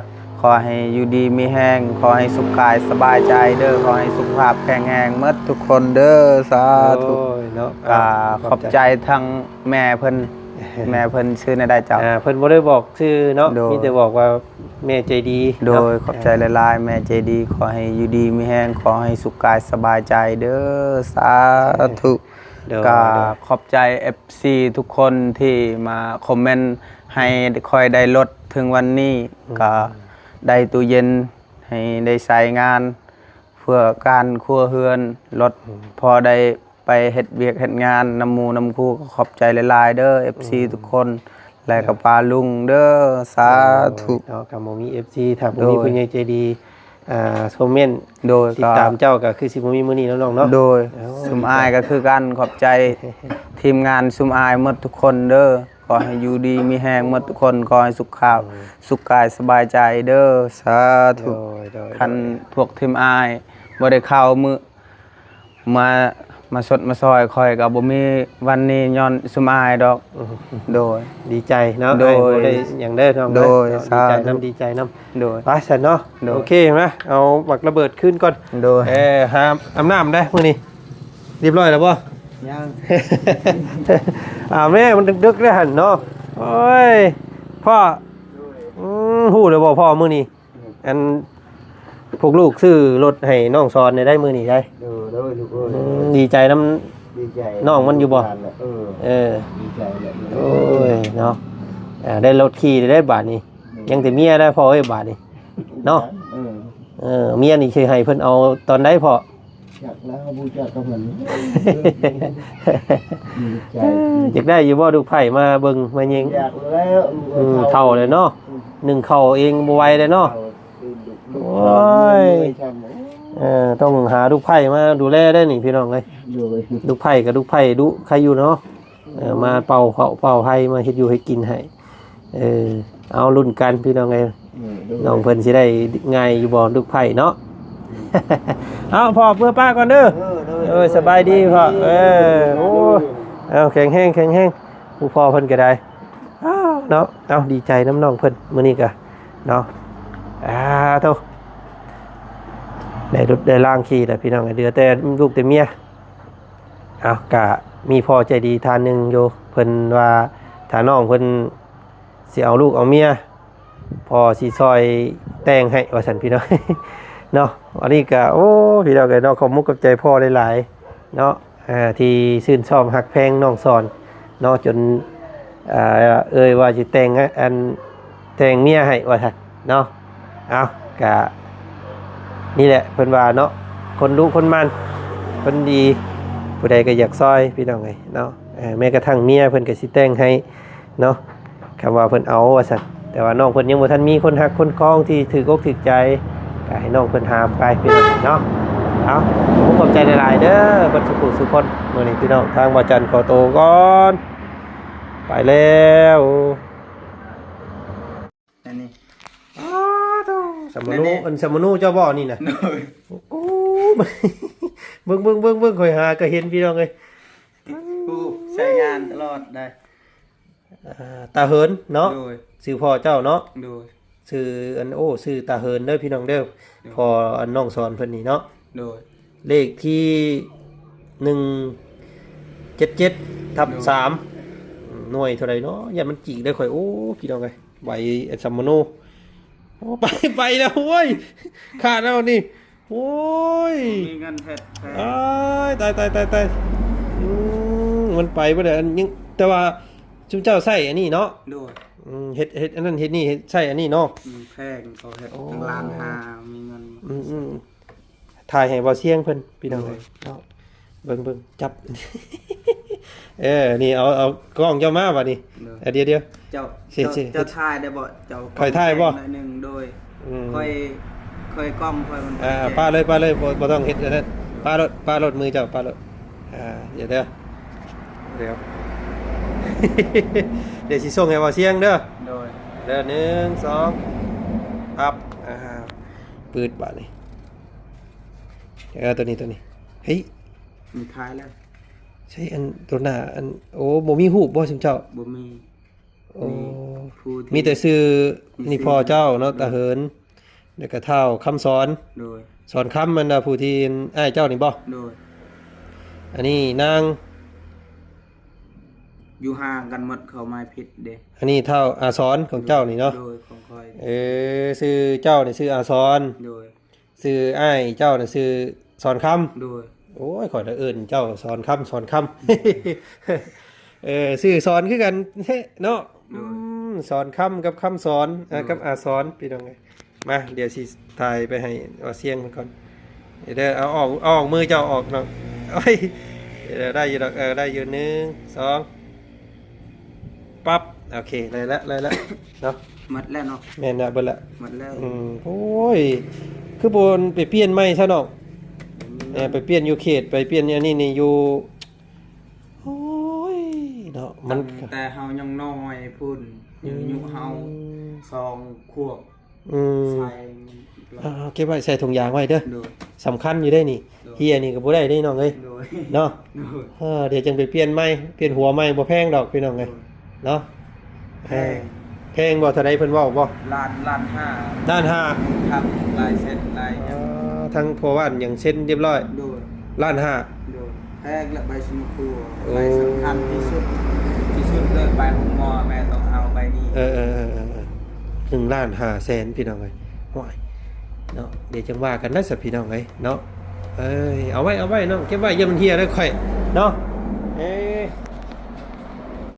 ຂໍໃຫ້ຢູ່ດີມີແຮງ ຂໍໃຫ້ສຸກກາຍສະບາຍໃຈເດີ ຂໍໃຫ້ສຸຂະພາບແຂງແຮງໝົດທຸກຄົນເດີ ສາທຸ ໂອ້ຍເນາະ ກໍຂອບໃຈທາງແມ່ເພິ່ນ ແມ່ເພິ່ນຊື່ແນວໃດເຈົ້າ? ອ່າ ເພິ່ນບໍ່ໄດ້ບອກຊື່ເນາະ ໂດຍ ມີແຕ່ບອກວ່າແມ່ໃຈດີເນາະ ໂດຍ ຂອບໃຈຫຼາຍໆ ແມ່ໃຈດີ ຂໍໃຫ້ຢູ່ດີມີແຮງ ຂໍໃຫ້ສຸກກາຍສະບາຍໃຈເດີ ສາທຸ ໂດຍ ກໍ ໂດຍ ຂອບໃຈເອັຟຊີທຸກຄົນທີ່ມາຄອມເມັນໃຫ້ຂ້ອຍໄດ້ລົດເຖິງວັນນີ້ ອືມ ກໍໄດ້ຕູ້ເຢັນໃຫ້ໄດ້ໃຊ້ງານ ເພື່ອການຄົວເຮືອນລົດ ອືມ ພໍໄດ້ໄປເຮັດວຽກເຮັດງານນຳໝູ່ນຳຄູ່ ກໍຂອບໃຈຫຼາຍໆເດີ ເອັຟຊີ ອືມ ທຸກຄົນ ແລະກໍປ້າລຸງເດີ ສາທຸ ໂດຍເນາະ ກໍບໍ່ມີເອັຟຊີ ຖ້າບໍ່ມີ ໂດຍ ຜູ້ໃຫຍ່ໃຈດີ ອ່າ ຄອມເມັນ ໂດຍ ຕິດຕາມເຈົ້າ ກໍຄືຊິບໍ່ມີມື້ນີ້ເນາະ ນ້ອງເນາະ ໂດຍ ໂອ້ຍ ຊຸມອ້າຍກໍຄືກັນ ຂອບໃຈທີມງານຊຸມອ້າຍໝົດທຸກຄົນເດີ ຂໍໃຫ້ຢູ່ດີມີແຮງໝົດທຸກຄົນ ຂໍໃຫ້ສຸກຂາວ ອືມ ສຸກກາຍສະບາຍໃຈເດີ ສາທຸ ໂດຍ ໂດຍ ຄັນ ໂດຍ ພວກທີມອ້າຍບໍ່ໄດ້ເຂົ້າມື້ ມາ ມາຊົດມາຊ່ອຍຂ້ອຍກໍບໍ່ມີວັນນີ້ຍ້ອນຊຸມອ້າຍດອກ ອືມ ໂດຍ ດີໃຈເນາະ ໂດຍ ອ້າຍບໍ່ໄດ້ຫຍັງເດີນ້ອງເດີ ໂດຍ ເນາະ ສາທຸ ດີໃຈນຳ ດີໃຈນຳ ໂດຍ ໄປຊັ້ນເນາະ ໂດຍ ໂອເຄ ມາ ເອົາໝາກລະເບີດຄືນກ່ອນ ໂດຍ ເອີ ຫາອາບນ້ຳໄດ້ມື້ນີ້ ຮຽບຮ້ອຍແລ້ວບໍ່? ຍັງ ອາບແດ່ ມັນດຶກໆແລ້ວຫັ້ນເນາະ ໂອ້ຍ ພໍ່ ໂດຍ ອືມ ຮູ້ແລ້ວບໍ່ພໍ່ມື້ນີ້? ອັນ ພວກລູກຊື້ລົດໃຫ້ນ້ອງສອນໄດ້ມື້ນີ້ໄດ໋ ໂດຍ ໂດຍ ລູກເອີຍ ອືມ ດີໃຈນຳ ດີໃຈ ນ້ອງມັນຢູ່ບໍ່? ເອີ ເອີ ດີໃຈແຫຼະ ໂອ້ຍເນາະ ອ່າ ໄດ້ລົດຂີ່ໄດ້ບາດນີ້ ອືມ ຍັງແຕ່ເມຍໄດ້ພໍ່ເອີຍບາດນີ້ເນາະ ເອີ ເອີ ເມຍນີ້ຊິໃຫ້ເພິ່ນເອົາຕອນໃດພໍ່? ຈັກແລ້ວ ບໍ່ຮູ້ຈັກກັບເພິ່ນ ດີໃຈ ເອີ ຢາກໄດ້ຢູ່ບໍ່ລູກໃພ້ມາເບິ່ງມາຍິງ? ຢາກແລ້ວ ອືມ ເຖົ້າແລ້ວເນາະ ອືມ ໜຶ້ງເຂົ້າເອງບໍ່ໄຫວແລ້ວເນາະ ໂອ້ຍ ເອີ ຕ້ອງຫາລູກໃພ້ມາດູແລໄດ໋ນີ້ພີ່ນ້ອງເອີຍ ໂດຍ ລູກໃພ້ກັບລູກໃພ້ດຸໄຄຢູ່ເນາະ ເອີ ມາເປົ່າເຂົ້າເປົ່າໄຮ່ ມາເຮັດຢູ່ເຮັດກິນໃຫ້ ເອີ ເອົາລຸ້ນກັນພີ່ນ້ອງເອີຍ ເອີ ໂດຍ ນ້ອງເພິ່ນຊິໄດ້ງ່າຍຢູ່ບໍ່ລູກໃພ້ເນາະ ອືມ ເອົາພໍ່ ເມືອປ້າກ່ອນເດີ ເອີ ໂດຍ ເອີ ໂດຍ ສະບາຍດີພໍ່ ເອີ ໂອ້ ເອົາ ແຂງແຮງ ແຂງແຮງ ຜູ້ພໍ່ເພິ່ນກໍໄດ້ ອ້າວ ເນາະ ເອົາ ດີໃຈນຳນ້ອງເພິ່ນມື້ນີ້ກະເນາະ ອ້າໂທ້ ໄດ້ລົດໄດ້ລາງຂີ່ແລ້ວພີ່ນ້ອງ ເຫຼືອແຕ່ລູກແຕ່ເມຍ ເອົາ ກະມີພໍ່ໃຈດີທ່ານໜຶ່ງຢູ່ ເພິ່ນວ່າຖ້ານ້ອງເພິ່ນຊິເອົາລູກເອົາເມຍ ພໍ່ຊິຊ່ອຍແຕ່ງໃຫ້ວ່າຊັ້ນພີ່ນ້ອງເນາະ ອັນນີ້ກະ ໂອ້ ພີ່ນ້ອງເອີຍເນາະ ຂອບມຸກຂອບໃຈພໍ່ຫຼາຍໆເນາະ ອ່າ ທີ່ຊື່ນຊອບຮັກແພງນ້ອງສອນເນາະ ຈົນ ອ່າ ເອີ່ຍວ່າຊິແຕ່ງ ອັນ ແຕ່ງເມຍໃຫ້ວ່າຊັ້ນເນາະ ເອົາ ກະ ນີ້ແຫຼະ ເພິ່ນວ່າເນາະ ຄົນດຸຄົນໝັ່ນ ຄົນດີ ຜູ້ໃດກໍຢາກຊ່ອຍພີ່ນ້ອງເອີຍເນາະ ເອີ ແມ້ກະທັ່ງເມຍເພິ່ນກໍຊິແຕ່ງໃຫ້ເນາະ ຄຳວ່າເພິ່ນເອົາວ່າຊັ້ນ ແຕ່ວ່ານ້ອງເພິ່ນຍັງບໍ່ທັນມີຄົນຮັກຄົນຄອງທີ່ຖືກອົກຖືກໃຈ ກໍໃຫ້ນ້ອງເພິ່ນຫາໄປພີ່ນ້ອງເນາະ ເອົາ ຂອບໃຈຫຼາຍໆເດີ ເບິດສູ່ຜູ້ສູ່ຄົນ ມື້ນີ້ພີ່ນ້ອງ ທາງບ່າວຈັນຂໍໂຕກ່ອນ ໄປແລ້ວ. ສຳມະໂນ ແມ່ນໆ ອັນສຳມະໂນເຈົ້າບໍ່ນີ້ນະ? ໂດຍ ໂອ້ ເບິ່ງໆໆໆ ຂ້ອຍຫາກໍເຫັນ ພີ່ນ້ອງເອີຍ ຜູ້ໃຊ້ງານຕະຫຼອດໄດ໋ ອ່າ ຕາເຫີນເນາະ ໂດຍ ຊື່ພໍ່ເຈົ້າເນາະ ໂດຍ ຊື່ອັນ ໂອ້ ຊື່ຕາເຫີນເດີພີ່ນ້ອງເດີ ໂດຍ ພໍ່ອັນນ້ອງສອນເພິ່ນນີ້ເນາະ ໂດຍ ເລກທີໜຶ່ງເຈັດເຈັດ ທັບສາມ ໂດຍ ໜ່ວຍເທົ່າໃດເນາະ ຢ້ານມັນຈີກເດີຂ້ອຍ ໂອ້ ພີ່ນ້ອງເອີຍ ໃບອັນສຳມະໂນ ໂອ້ ໄປ ໄປແລ້ວ ໂອ້ຍ ຂາດແລ້ວນີ້ ໂອ້ຍ ມີເງິນເຮັດແພງ ຕາຍ ຕາຍ ຕາຍ ຕາຍ ອືມ ມັນໄປບໍ່ໄດ້ ອັນຍັງ ແຕ່ວ່າຊຸມເຈົ້າໃຊ້ອັນນີ້ເນາະ ໂດຍ ອືມ ເຮັດ ເຮັດອັນນັ້ນເຮັດນີ້ ເຮັດ ໃຊ້ອັນນີ້ເນາະ ອືມ ແພງ ເຂົາເຮັດ ໂອ້ ຕັ້ງລ້ານຫ້າ ມີເງິນ ອືມໆ ຖ່າຍໃຫ້ບ່າວຊຽງເພິ່ນ ພີ່ນ້ອງເອີຍ ໂດຍ ເນາະ ເບິ່ງ ເບິ່ງ ຈັບ ເອີ ນີ້ ເອົາ ເອົາກ້ອງເຈົ້າມາບາດນີ້ ໂດຍ ເອີ ດຽວ ດຽວ ເຈົ້າ ຊິ ເຈົ້າ ຊິ ເຈົ້າຖ່າຍໄດ້ບໍ່? ເຈົ້າ ຂ້ອຍຖ່າຍບໍ່? ໜ້ອຍໜຶ່ງ ໂດຍ ອືມ ຂ້ອຍ ຂ້ອຍກ້ອງຂ້ອຍມັນ ອ່າ ເຈັບ ປະເລີຍ ປະເລີຍ ບໍ່ ບໍ່ຕ້ອງເຮັດອັນນັ້ນ ປະໂລດ ປະໂລດ ມືເຈົ້າປະໂລດ ອ່າ ດຽວເດີ ດຽວ ດຽວຊິສົ່ງໃຫ້ບ່າວຊຽງເດີ ໂດຍ ເດີ ໜຶ່ງ ສອງ ປັບ ອ່າ ປຶດ ບາດນີ້ ເອີ ໂຕນີ້ ໂຕນີ້ ເຮີ້ຍ ມັນຂາຍແລ້ວ ໃຊ່ ອັນໂຕໜ້າ ອັນ ໂອ້ ບໍ່ມີຮູບບໍ່ຊຸມເຈົ້າ? ບໍ່ມີ ໂອ້ ມີຜູ້ທີ່ ມີແຕ່ຊື່ ມີ ນີ້ ຊື່ ພໍ່ເຈົ້າເນາະ ໂດຍ ຕາເຫີນ ແລ້ວກໍທ້າວຄຳສອນ ໂດຍ ສອນຄຳ ແມ່ນວ່າຜູ້ທີ່ອ້າຍເຈົ້ານີ້ບໍ່? ໂດຍ ອັນນີ້ນາງ ຢູ່ຫ່າງກັນໝົດ ເຂົາໝາຍຜິດເດ້ ອັນນີ້ທ້າວອາສອນຂອງເຈົ້ານີ້ເນາະ ໂດຍ ຂອງຂ້ອຍ ເອີ ຊື່ເຈົ້ານີ້ຊື່ອາສອນ ໂດຍ ຊື່ອ້າຍເຈົ້ານະຊື່ສອນຄຳ ໂດຍ ໂອ້ຍ ຂ້ອຍລະເອີ້ນເຈົ້າສອນຄຳ ສອນຄຳ ເອີ ຊື່ສອນຄືກັນແທ້ເນາະ ໂດຍ ອືມ ສອນຄຳກັບຄຳສອນ ເອີ ໂດຍ ກັບອາສອນ ພີ່ນ້ອງເອີຍ ມາ ດຽວຊິຖ່າຍໄປໃຫ້ບ່າວຊຽງເພິ່ນກ່ອນ ເດີ ເອົາອອກ ເອົາອອກມືເຈົ້າອອກເນາະ ໂອ້ຍ ເດີ ໄດ້ຢູ່ດອກ ເອີ ໄດ້ຢູ່ ໜຶ່ງ ສອງ ປັບ ໂອເຄ ໄດ້ລະ ໄດ້ລະເນາະ ໝົດແລ້ວເນາະ ແມ່ນລະ ເບິດລະ ໝົດແລ້ວ ອືມ ໂອ້ຍ ຄືບໍ່ໄປປ່ຽນໃໝ່ຊະນ້ອງ ອືມ ເອີ ໄປປ່ຽນຢູ່ເຂດ ໄປປ່ຽນອັນນີ້ນີ້ຢູ່ ໂອ້ຍ ເນາະ ມັນ ຕັ້ງແຕ່ເຮົາຍັງນ້ອຍພຸ້ນ ອືມ ອາຍຸເຮົາສອງຂວບ ອືມ ໃສ່ ເອົາ ເກັບໄວ້ໃສ່ຖົງຢາງໄວ້ເດີ ໂດຍ ສຳຄັນຢູ່ເດ້ນີ້ ໂດຍ ເຮຍນີ້ກໍບໍ່ໄດ້ເດ້ນ້ອງເອີຍ ໂດຍ ເນາະ ໂດຍ ເອີ ດຽວຈັ່ງໄປປ່ຽນໃໝ່ ປ່ຽນຫົວໃໝ່ ບໍ່ແພງດອກພີ່ນ້ອງເອີຍ ໂດຍ ເນາະ ແພງ ເອີ ແພງບໍ່? ເທົ່າໃດເພິ່ນເວົ້າບໍ່? ລ້ານ ລ້ານຫ້າ ລ້ານຫ້າ ທັງລາຍເຊັນລາຍຫຍັງ ອໍ ທັງພໍ່ບ້ານຫຍັງເຊັນຮຽບຮ້ອຍ ໂດຍ ລ້ານຫ້າ ໂດຍ ແພງແລະ ໃບສຳມະຄົວ ໂອ້ ໃບສຳຄັນທີ່ສຸດ ທີ່ສຸດເລີຍ ໄປໂຮງໝໍແມ່ຕ້ອງເອົາໃບນີ້ ເອີໆໆໆ ໜຶ່ງລ້ານຫ້າແສນ ພີ່ນ້ອງເອີຍ ໂອ້ຍ ເນາະ ດຽວຈັ່ງວ່າກັນນະຊະ ພີ່ນ້ອງເອີຍ ເນາະ ເອີຍ ເອົາໄວ້ ເອົາໄວ້ນ້ອງ ເກັບໄວ້ ຢ່າມັນເຮຍເດີຂ້ອຍ ເນາະ